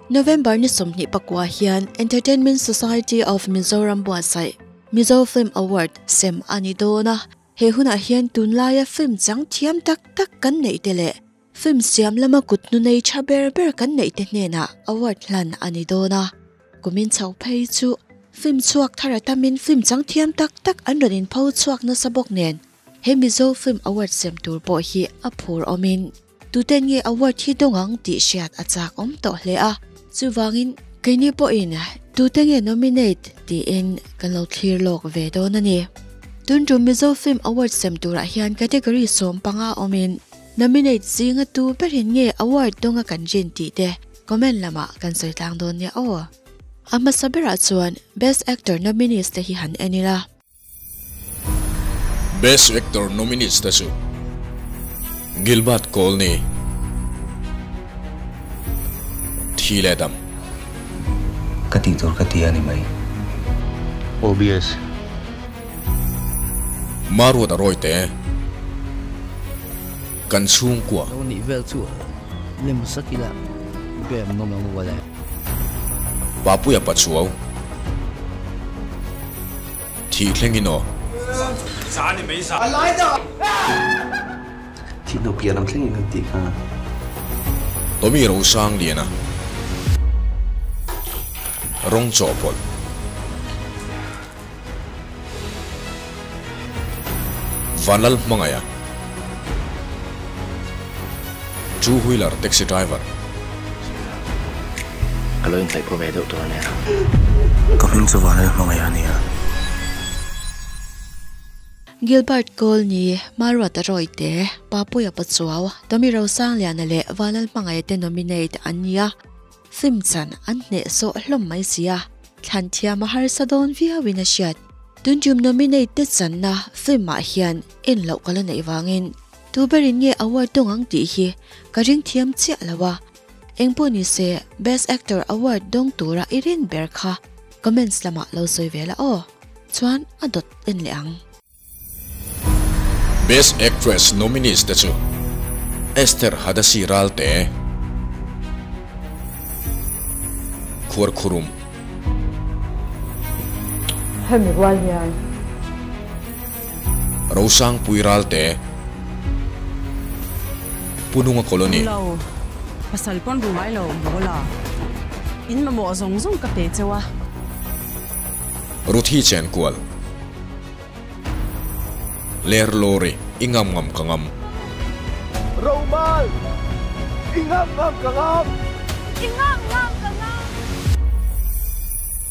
November ni 29 hian Entertainment Society of Mizoram buatsaih Mizo Film Award sem a ni dawn a, he hunah hian tunlaia film chang thiam tak tak kan neih te leh film siam lama kut hnu nei tha ber ber kan neih te hnenah award hlan a ni dawn a. Kumin chho phei chu film chhuak thar a tamin film chang thiam tak tak an rawn inpho chhuak nasa bawk nen he Mizo Film Award sem tur pawh hi a phur awmin tuten nge award hi dawng ang tih hriat a chak awm tawh hle a. Chuvangin keini pawhin tute nge nominate tiin kan lo thlir lawk ve dawn a ni. Tun tum Mizo Film Award sem turah hian category 15 awmin nominate zinga tu berin nge award dawnga kan rin tih te comment lamah kan sawi tlang dawn nia aw. A hmasa berah chuan Best Actor nominees te hi han en ila. Best Actor nominees te chu Gilbert Colney, Thi leh Dam. Ka tih tur ka ti a ni mai. OBS. Maruat a rawi te. Kan chhungkua. Lo nih vel chu lem sak ila bem nawm ang ual e. Papuia Pachuau. Thih thleng in aw. Thih hnu pian lam thleng in kan tih kha. Tommy Rosangliana. Rawng chawhpawlh. Vanlal Hmangaiha. Two wheeler taxi driver. Ka lo inhnaih pawh ve deuh tur a nia. Ka hming chu Vanlal Hmangaiha a nia. Gilbert Colney, Maruata Royte, Papuia Pachuau, Tommy Rosangliana leh Vanlal Hmangaiha te nominate an ni a. Film chan an hneh sawh hlawm mai si a, thlan thiam a harsa dawn viauin a hriat. Tun tum nominate te channa film ah hian en loh ka la neih vangin tu berin nge award dawng ang tih hi ka ring thiam chiah lo a. Engpawh ni se Best Actor award dawng tura i rin ber kha comments lamah lo sawi ve la aw. Chuan a dawt en leh ang. Best Actress nominees te chu Esther Hadasi Ralte, Khuarkhurum. Hemi rual hian. Rosangpui Ralte, Pununga Colony. Lo, pasal pawn ru ngai lo mawl a, in mamawh zawng zawng ka pe cheu a. Ruthi Chenkual. Ler lawri i ngam ngam ka ngam. Romal i ngam ngam ka ngam. I ngam ngam ka ngam.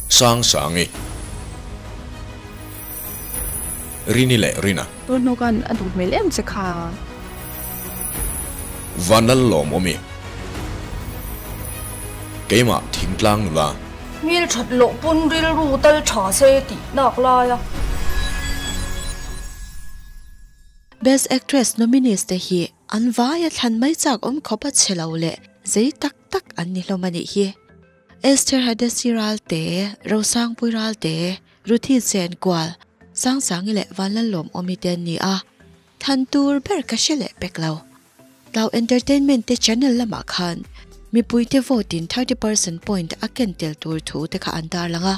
Sang Sangi. Rini leh Rina. Tun hnu khan a duh hmel em che kha. Vanlal lawm awm i. Keimah thingtlang nula. Hmel that loh pawn rilru tal tha se tih nak lai a. Best Actress nominees te hi an vaia thlan mai chak awm khawp a chhe lo leh zei tak tak an ni hlawm a nih hi. Esther Hadesi Ralte, Rosangpui Ralte, Ruthi Chenkual, Sangsangi leh Vanlalawmawmi te an ni a, thlan tur ber ka hre leh pek lo. Tlau Entertainment te channel lamah khan mipuite vote in 30 percent point a ken tel tur thu te kha an tarlang a,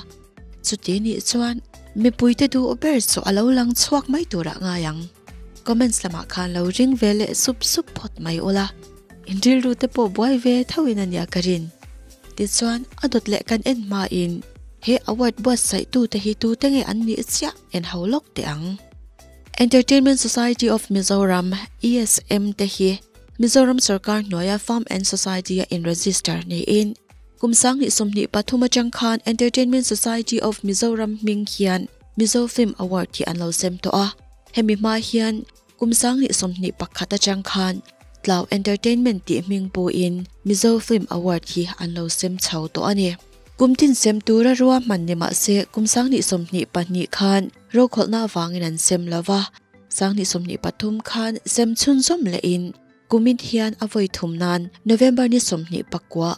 chuti nih chuan mipuite duh ber chu a lo lang chhuak mai turah ngai ang. Comments lamah khan lo ring ve leh sup sup phawt mai ula, in rilru te pawh buai ve thoin a nia ka rin. Tichuan a dawt leh kan en hmain he award buatsaih tute hi tute nge an nih chiah en ho lawk teh ang. Entertainment Society of Mizoram, ESM, te hi Mizoram sorkar hnuaia Farm and Society a in-register niin kum 2023 atang khan Entertainment Society of Mizoram hming hian Mizo Film Award hi an lo sem tawh a. Hemi hma hian kum 2021 atang khan Tlau Entertainment tih hming puin Mizo Film Award hi an lo sem chho tawh a ni. Kum tin sem tura ruahman ni mahse kum 2022 khan Rokhawlhna avangin an sem lo va, 2023 khan sem chhunzawm lehin kumin hian a vawi thum nan November ni 29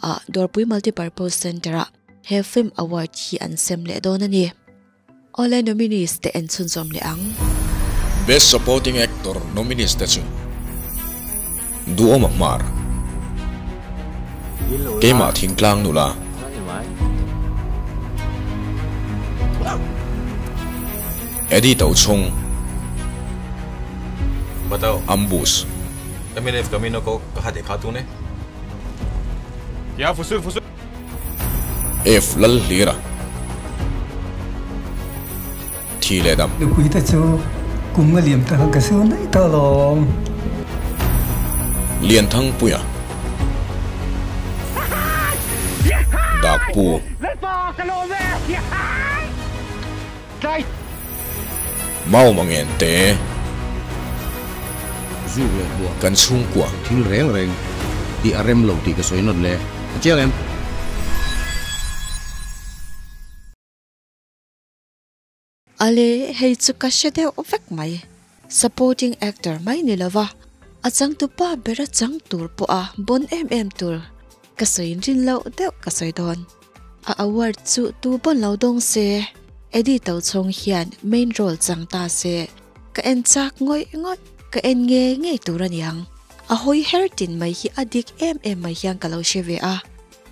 ah Dawrpui Multipurpose Centre ah he Film Award hi an sem leh dawn a ni. Awle nominees te en chhunzawm leh ang. Best Supporting Actor nominees te chu Duhawma Hmar. Keimah Thingtlang Nula. Eddie Tochhawng. Ambush. F Lalhlira. Thi leh dam. Nupui te chu kum nga liam ta ka siu daih ta alawm. Lianthangpuia. Dakpu. Mau mangen te. Kan chhungkua. Thil reng reng tih a rem lo tih ka sawi nawt le. A chiang em? Ale, hei chu ka hre deuh vek mai. Supporting actor mai ni lova, a changtupa bera chang tur pawha bon em em tur ka sawi rin loh deuh ka sawi dawn. A award chu tu pawn lo dawng se, Eddie Tochhawng hian main role chang ta se, ka en chak ngawih ngawih, ka en ngei ngei tur a niang. A hawi her tin mai hi a dik em em mai hian ka lo hre ve a,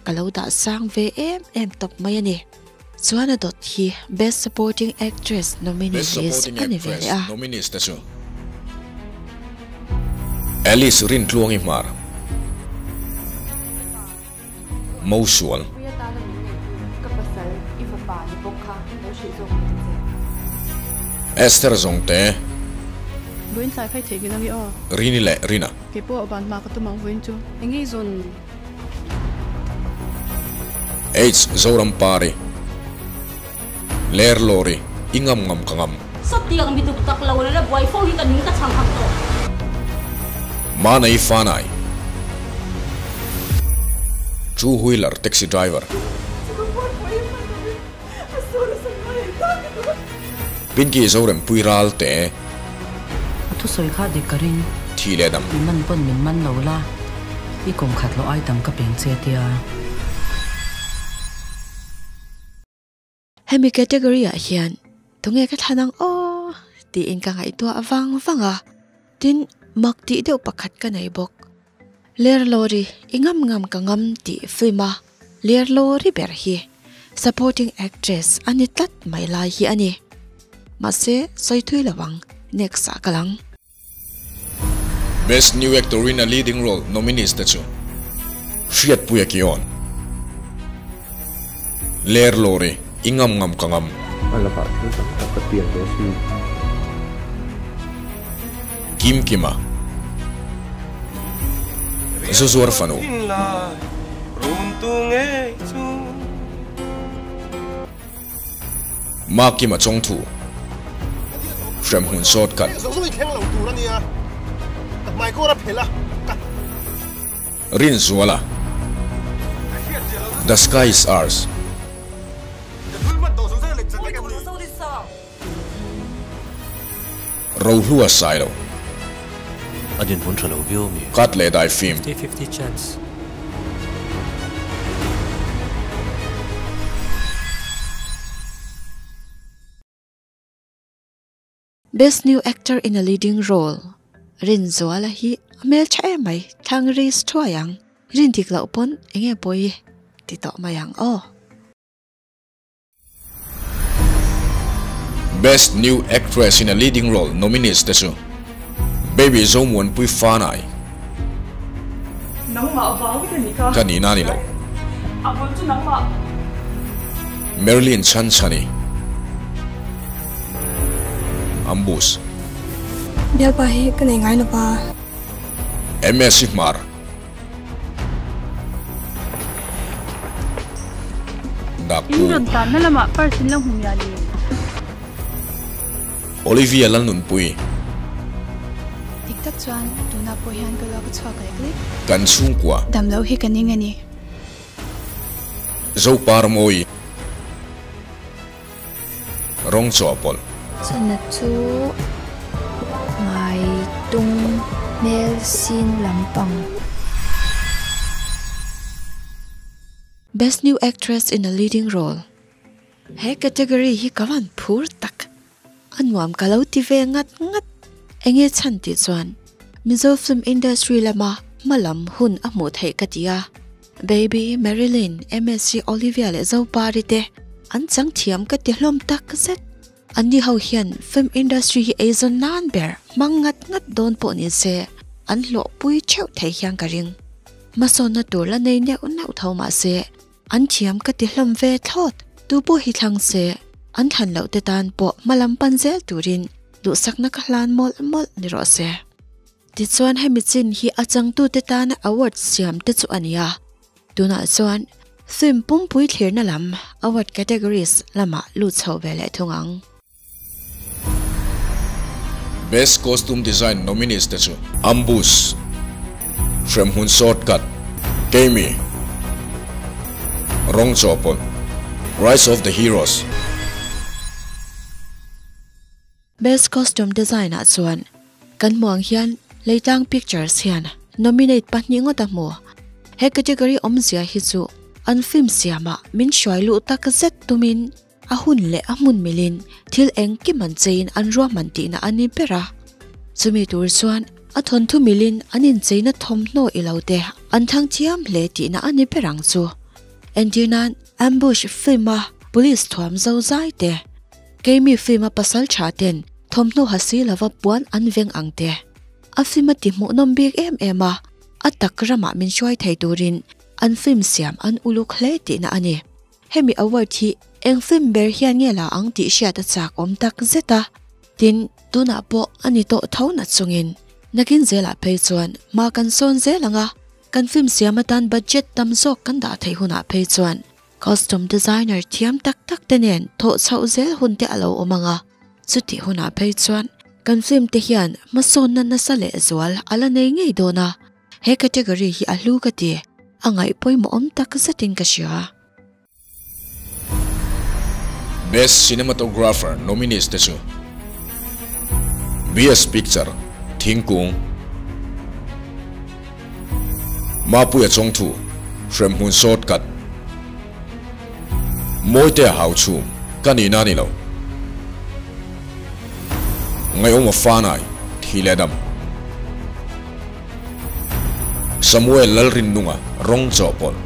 ka lo dah sang ve em em tawp mai a ni. Chuan a dawt hi Best Supporting Actress nominee Best list Supporting a ni ve Actress leh a. nominees te chu Alice Rintluangi Hmar, Mosual. Esther Zawngte. Rini leh Rina. H Zoram Pari. Ler Lawri, I ngam ngam ka ngam. Manai Fanai. Two wheeler taxi driver. Pinky Zorem Pui Ralte. A thusawi kha dik ka ring. Thi leh dam. Mi man pawn min man lo la, i kum khat lo ai tam ka peng che tia. Hemi category ah hian tunge ka thlan ang aw tiin ka ngaihtuah vang vang a, tin mak tih deuh pakhat ka nei bawk. Ler lawri i ngam ngam ka ngam tih film a ler lawri ber hi supporting actress a ni tlat mai lai hi a ni. Mahse sawi thui lo ang next ah ka lang. Best New Actor in a Leading Role nominees te chu Hriatpuia Kion, Ler Lawri, I Ngam Ngam Ka Ngam. A lakah thil tam tak ka pian ve asin. Kim Kima, Zuzuar Fanu. Makima Chawngthu, Hremhmun Shortcut. Rinzuala, The Sky Is Ours. Rohlua Sailo. Cut leh dai film. Best New Actor in a Leading Role, Rinzuala hi a hmel tha em mai, thlang risk thuai ang, rin dik loh pawn enge pawi ti tawh mai ang aw. Best New Actress in a Leading Role nominees te chu Baby Zomuanpui Fanai ka nihna a ni lo. Marilyn Chhanchhani Ambush. Bialpa hi ka nei ngai lova. MS Hmar. Dakpu. In rawn tanna lamah purse in lo hmu mial em? Olivia Lalnunpui. Dik tak chuan tunah pawh hian ka luak a chhuak lek lek. Kan chhungkua. Damlo hi ka ning a ni. Zopar Mawi. Rawng chawhpawlh. Chana chu ngai tung hmel sin lampang. Best New Actress in a Leading Role He category hi ka van phur tak. A nuam ka lo ti ve ngat ngat. Enge chhan tih chuan Mizo film industry lama hma lam hun a hmuh theih ka ti a. Baby, Marilyn, Msc Olivia leh Zopari te an chang thiam ka ti hlawm tak zet. Anni ho hian film industry hi eizawn nan ber hmang ngat ngat dawn pawh ni se an hlawhpui theuh thei hian ka ring. Hmasawnna tur la nei neuh neuh tho mah se an thiam ka ti hlawm ve thlawt. Tu pawh hi thlang se an thlan loh te tan pawh hmalam pan zel turin duhsakna ka hlan mawlh mawlh ni rawh se. Tichuan hemi chin hi a changtute tana award siam te chu a ni a, tunah chuan film pumpui thlirna lam award categories lamah lut chho ve leh thung ang. Best Costume Design nominees te chu. Ambush, Hremhmun Shortcut, Keimi, Rawng Chawhpawlh, Rise of the Heroes. Best Costume Design ah chuan kan hmuh ang hian Leitlang Pictures hian nominate pahnih ngawt a hmu. He category awmzia hi chu an film siamah min hruai luh tak zet tumin a hun leh a hmun milin thil engkim an cheiin an ruahman tihna a ni ber a. Chumi tur chuan a thawnthu milin an incheina thawmhnaw i lo te an thlang thiam hle tihna a ni ber ang chu. Entirnan Ambush film a police thuam zo zai te, Keimi film a pasal tha ten thawmhnaw ha si lova puan an veng ang te. A film a ti hmuhnawm bik em em a, a tak ramah min hruai thei turin an film siam an uluk hle tihna a ni. Hemi award hi eng film ber hian nge la ang tih hriat a chak awm tak zet a, tin tunah pawh a ni tawh tho na chungin nakin zelah phei chuan hma kan sawn zel ang a, kan film siam atan budget tam zawk kan dah theih hunah phei chuan Costume designer thiam tak tak te nen thawh chhoh zel hun te a lo awm ang a, chutih hunah phei chuan kan film te hian hmasawnna nasa leh zual a la nei ngei dawn a, he category hi a hlu ka ti, a ngaih pawimawh awm tak zetin ka hria. Best Cinematographer nominees te chu Best Picture, Thingkung, Mapuia Chawngthu, Hremhmun Shortcut, Mawitea Hauchhum, Ka nihna a ni lo. Ngaihawma Fanai, Thi leh Dam. Samuel Lalrinnunga, Rawng Chawhpawlh.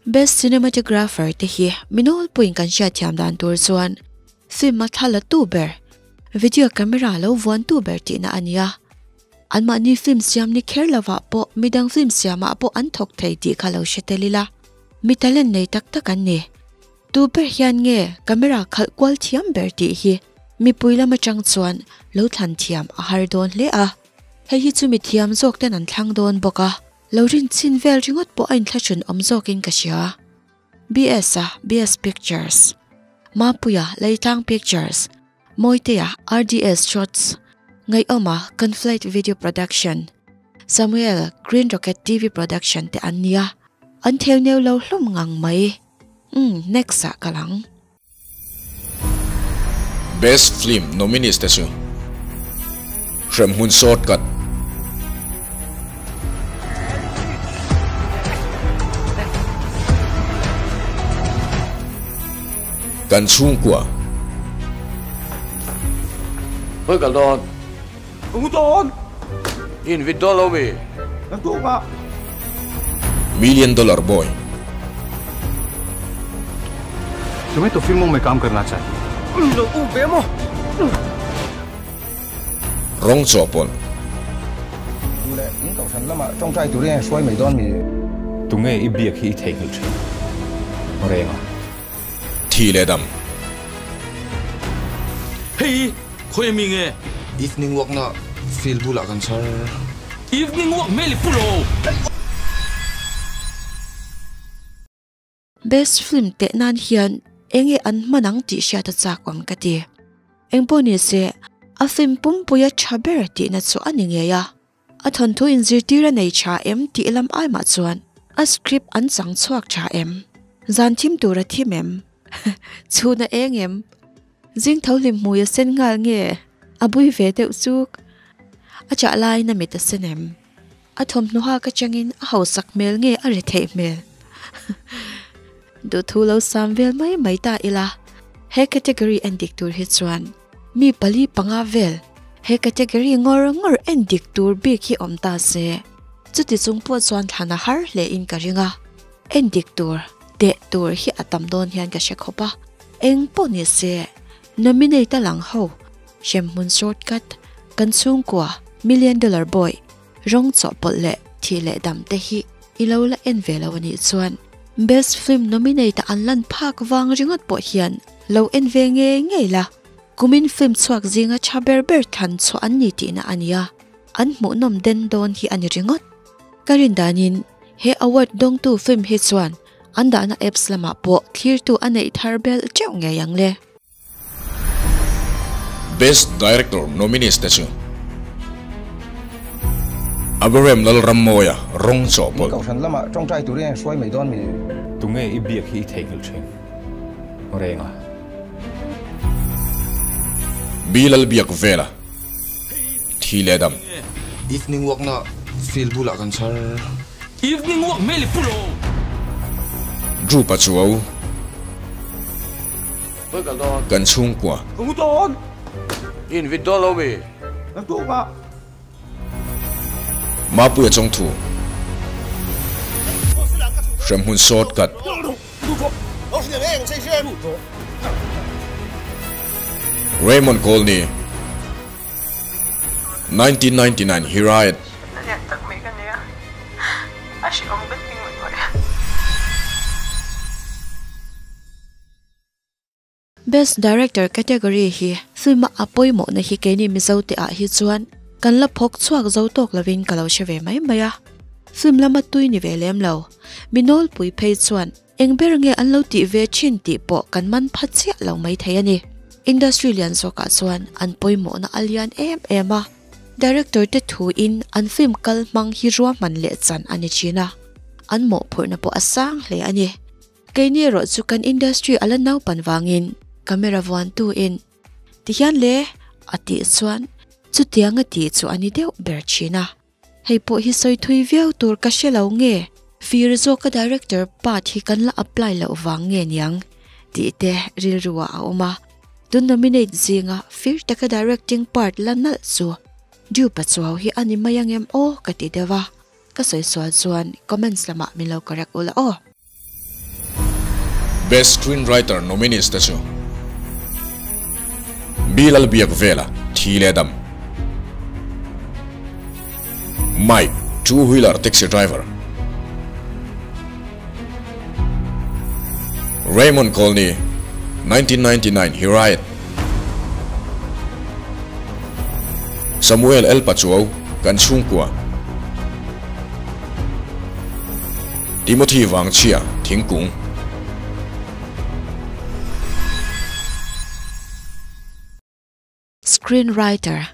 Best Cinematographer te hi mi nawlpuiin kan hriatthiam dan tur chuan film a thla la tu ber, video camera lo vuan tu ber tihna a ni a. Anmahni film siam ni kher lovah pawh midang film siamah pawh an thawk thei tih kha lo hre tel ila. Mi talent nei tak tak an ni. Tu ber hian nge camera khalh kual thiam ber tih hi mipui lam atang chuan lo thlan thiam a har dawn hle a. Hei hi chu mi thiam zawk ten an thlang dawn bawk a. Lo rin chin vel ringawt pawh a inthlahrun awm zawkin ka hria. BS a BS Pictures, Mapuia Leitlang Pictures, Mawitea RDS Shots, Ngaihawma Conflight Video Production, Samuel Green Rocket TV Production te an nia. An theuneu lo hlawm ngang mai. Umm next ah ka lang. Best Film nominees te chu Hremhmun Shortcut, Kan Chhungkua, Hawi kal dawn. Ka ngu dawn. I invit dawn lo mi? Ka tuk a. Million Dollar Boy. Tumhe to filmon mein kaam karna chahiye. Lo u ve maw? Rawng chawhpawlh. Duh leh in kohhran lamah tawngtai turin a hruai mai dawn mi? Tunge i biak hi i theihnghilh thin reng a? Thi leh dam. Hei, khawi ami nge? Evening walk na field bulah kan chhar. Evening walk hmel i pu lo. Best film teh nan hian enge an hman ang tih hriat a chak awm ka ti. Engpawh ni se, a film pumpuia tha ber tihna chu a ni ngei a. A thawnthu inzirtir a nei tha em tih lam ai mah chuan a script an chang chhuak tha em? Zan thim tur a thim em? Chhun a eng em? Zing tho hlim hmui a sen nghal nge? A bui ve deuh chuk. A chah laiin a mit a sen em? A thawmhnaw hak atangin a hausak hmel nge a ri theih hmel? Duhthu lo sam vel mai mai ta ila, he category en dik tur hi chuan mi pali panga vel. He category ngawr ngawr en dik tur bik hi awm ta se, chuti chung pawh chuan thlan a har hle in ka ring a. En dik tur, teh tur hi a tam dawn hian ka hre khawp a. Eng pawh ni se, nominate a lang ho, hremhmun shortcut, kan chhungkua, million dollar boy, rawng chawhpawlh leh thih leh dam te hi i lo la en ve lo a nih chuan best film nominate a an lan phak vang ringawt pawh hian lo en ve ngei ngei la. Kumin film chhuak zinga tha ber ber thlan chhuah an ni tihna a nia, an hmuhnawm den dawn hi a ni ringawt. Ka rin danin he award dawngtu film hi chuan an dahna apps lamah pawh thlirtu a neih thar belh teuh ngei ang le. Best Director nominees te chu Abraham Lalrammawia rawng chawhpawlh. Kohhran lamah tawngtai turin a hruai mai dawn mi? Tunge i biak hi i theihnghilh thin? Renga. Bilal biak vela thi leh dam. Evening walk na field bulah kan chhar. Evening walk hmel i pu lo. Drew Pachuau kan chhungkua. Ka ngu dawn. I invit dawn lo mi? Naktuk ah. Mapuia chawngthu. Hremhmun shortcut. Raymond Colney, 1999 Hiraeth. Best Director category hi film a a pawimawhna hi keini Mizo te ah hi chuan kan la phawk chhuak zo tawk lovin ka lo hre ve mai mai a. Film lama tui ni ve lem lo. Mi nawlpui phei chuan eng ber nge an lo tih ve thin tih pawh kan man pha chiah lo mai thei a ni. Industry lian zawkah chuan an pawimawhna a lian em em a. Director te thu in an film kal hmang hi ruahman leh chan a ni thin a. An mawhphurhna pawh a sang hle a ni. Keini erawh chu kan industry a la naupan vangin camera vuantu in ti hian le a tih chuan chutiang a tih chu a ni deuh ber thin a. Hei pawh hi sawi thui viau tur ka hre lo nge fir zawka director part hi kan la apply loh vang nge niang tih te rilru ah a awm a. Tun nominate zinga fir taka directing part la nalh chu Dew Pachuau hi a ni mai angem aw ka ti deuh a. Ka sawi sual chuan comments lamah min lo correct ula aw. Best Screenwriter nominees te chu Bilal Biakvela, Thi leh Dam, Mike, Two Wheeler Taxi Driver, Raymond Colney, 1999 Hiraeth, Samuel L Pachuau, Kan Chhungkua, Timothy Vangchhia, Thingkung. Screenwriter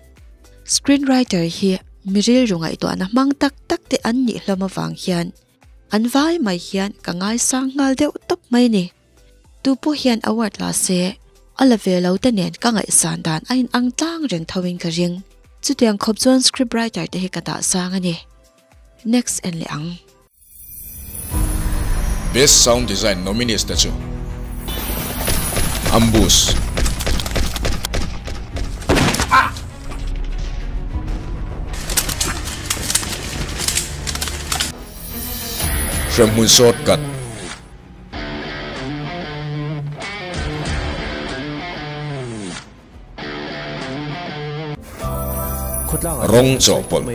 Screenwriter hi mi rilru ngaihtuahna hmang tak tak te an nih hlawm avang hian an vai mai hian ka ngaisang nghal deuh tawp mai ni. Tu pawh hian award la se, a la ve lo te nen ka ngaihsan dan a inang tlang reng tho in ka ring. Chutiang khawp chuan scriptwriter te hi ka dah sang a ni. Next en leh ang. Best Sound Design nominees te chu Ambush, Hremhmun Shortcut, Rawng chawhpawlh.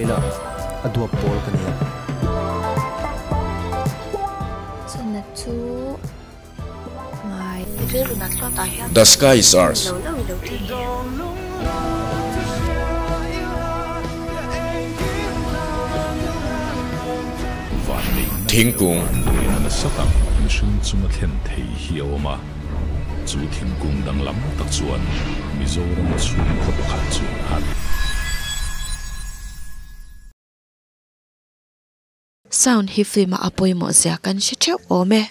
The Sky Is Ours. Thingkung. Chu thingkung danglam tak chuan Mizoram chhungkhaw pakhat chu a. Sound hi film ah a pawimawh zia kan hre theuh awm e.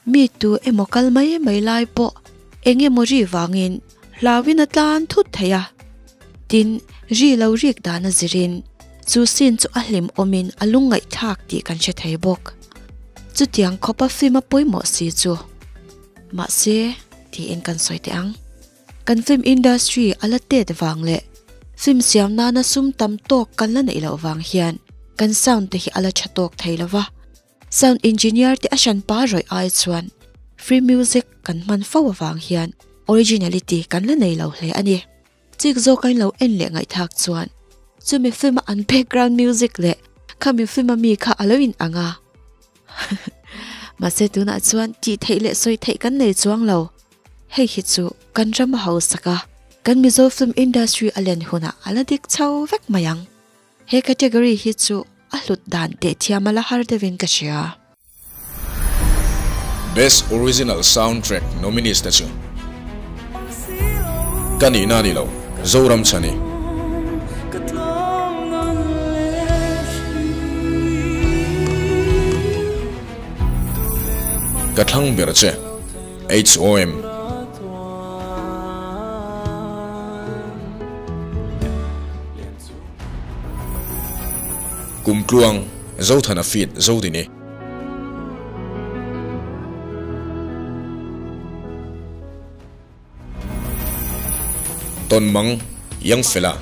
Mi tu emaw kal mai mai lai pawh eng emaw ri vangin hlauin a tlan thut thei a. Tin, ri lo rik dan a zirin chu scene chu a hlim awmin a lungngaihthlak tih kan hre thei bawk. Chutiang khawpa film a pawimawh si chu. Mahse, tiin kan sawi teh ang. Kan film industry a la tet vang leh Film siam nana sum tam tawk kan la neih loh vang hian kan sound te hi a la tha tawk thei lo va. Sound engineer te a hran pa rawih ai chuan free music kan hman fo avang hian originality kan la nei lo hle a ni. Chik zawk a inlo en leh ngaihthlak chuan chumi film a an background music leh khami film a mi kha a lo in ang a. Mahse tunah chuan tih theih leh sawi theih kan nei chuang lo. Hei hi chu kan ram a hausak a, kan Mizo film industry a len hunah a la dik chho vek mai ang. He category hi chu a hlut dan teh thiam a la har deuhin ka hria. Best Original Soundtrack nominees te chu Ka nihna a ni lo, Zoram Chhani. Ka thlang ber che, HOM. Kumtluang, Zothana feat Zodini. Tawnmang, Youngfella.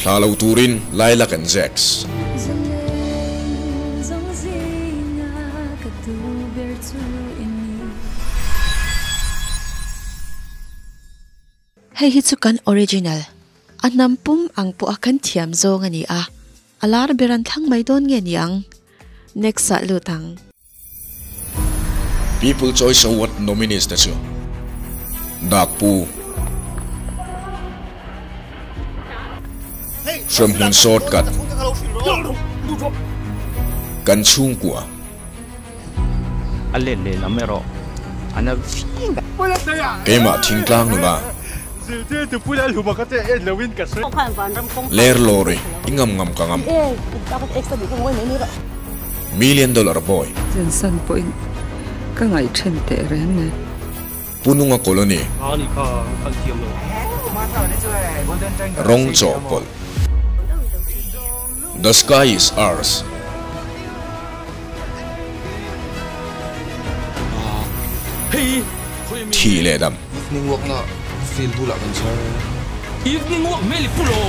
Hla lo turin Lilac and Jax. Hei hi chu kan original, a hnam pum ang pawh a kan thiam zawng a ni a, a lar ber an thlang mai dawn nge ni ang? Next ah lut ang. People Choice Award nominees te chu Dakpu, Hremhmun Shortcut, Kan Chhungkua. A let leh lam erawh a na viau. Keimah thingtlang nula. Ler lawri i ngam ngam ka ngam. Million dollar boy. Jensen pawhin ka ngaih then teh reng nen. Pununga colony. Rawng chawhpawlh. The sky is ours. Thi leh dam. Evening walk na field bulah kan chhar. Evening walk hmel i pu lo.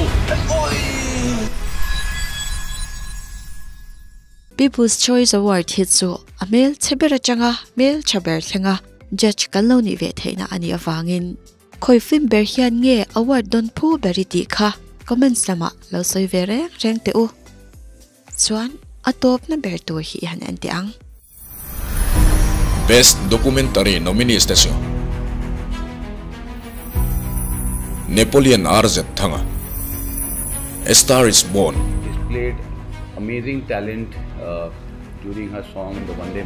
People's Choice Award hi chu a hmel chhe ber atanga hmel tha ber thlenga judge kan lo nih ve theihna a nih avangin Khawi film ber hian nge award dawn phu ber i tih kha comments lamah lo sawi ve reng reng teh u. Chuan a tawpna ber tur hi i han en teh ang. Best Documentary nominees te chu Napoleon RZ Thanga, A Star Is Born. Displayed amazing talent during her song in the Vande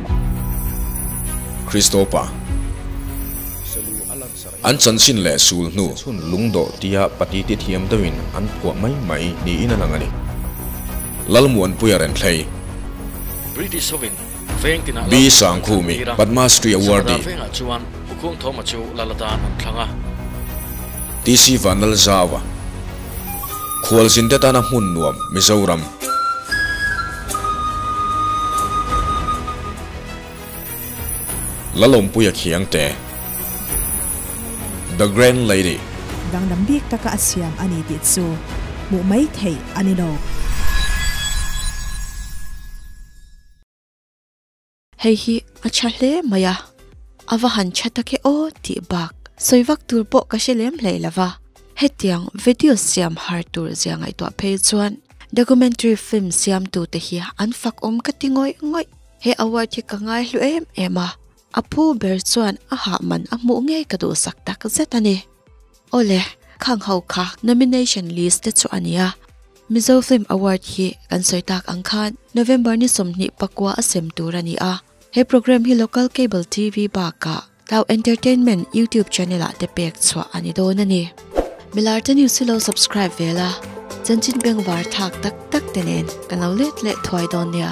Christopher. An chanchin leh sul hnu. Chhun lungdawh tia pati ti thiam deuhin an phuah mai mai niin a lang a ni. Lalmuanpuia Renthlei. British hovin veng tinah B. Sangkhumi, Padma Shri Awardee. Sangdar vengah chuan Bukhung Thawma chu Lalatan an thlang a. TC Vanlalzaua, Khualzin te tana hmun nuam, Mizoram. Lalawmpuia Khiangte, The Grand Lady. Danglam bik taka a siam a ni tih chu hmuh mai theih a ni lo. Hei hi a tha hle mai a, a va han tha tak e aw tih bak sawi vak tur pawh ka hre lem hlei lo va. Hetiang video siam har tur zia ngaihtuah phei chuan documentary film siamtute hi an fak awm ka ti ngawih ngawih. He award hi ka ngai hlu em em a, a phu ber chuan a hah man a hmuh ngei ka duhsak tak zet a ni. Awle, khang ho kha nomination list te chu a nia. Mizo Film Award hi kan sawi tak ang khan November ni 24 a sem tur a ni a. He program hi local cable TV bakah Tlau Entertainment YouTube channel ah te pek chhuah a ni dawn a ni. Milarte News hi lo subscribe ve la, chanchin bengvar thak tak tak te nen kan lo let leh thuai dawn nia.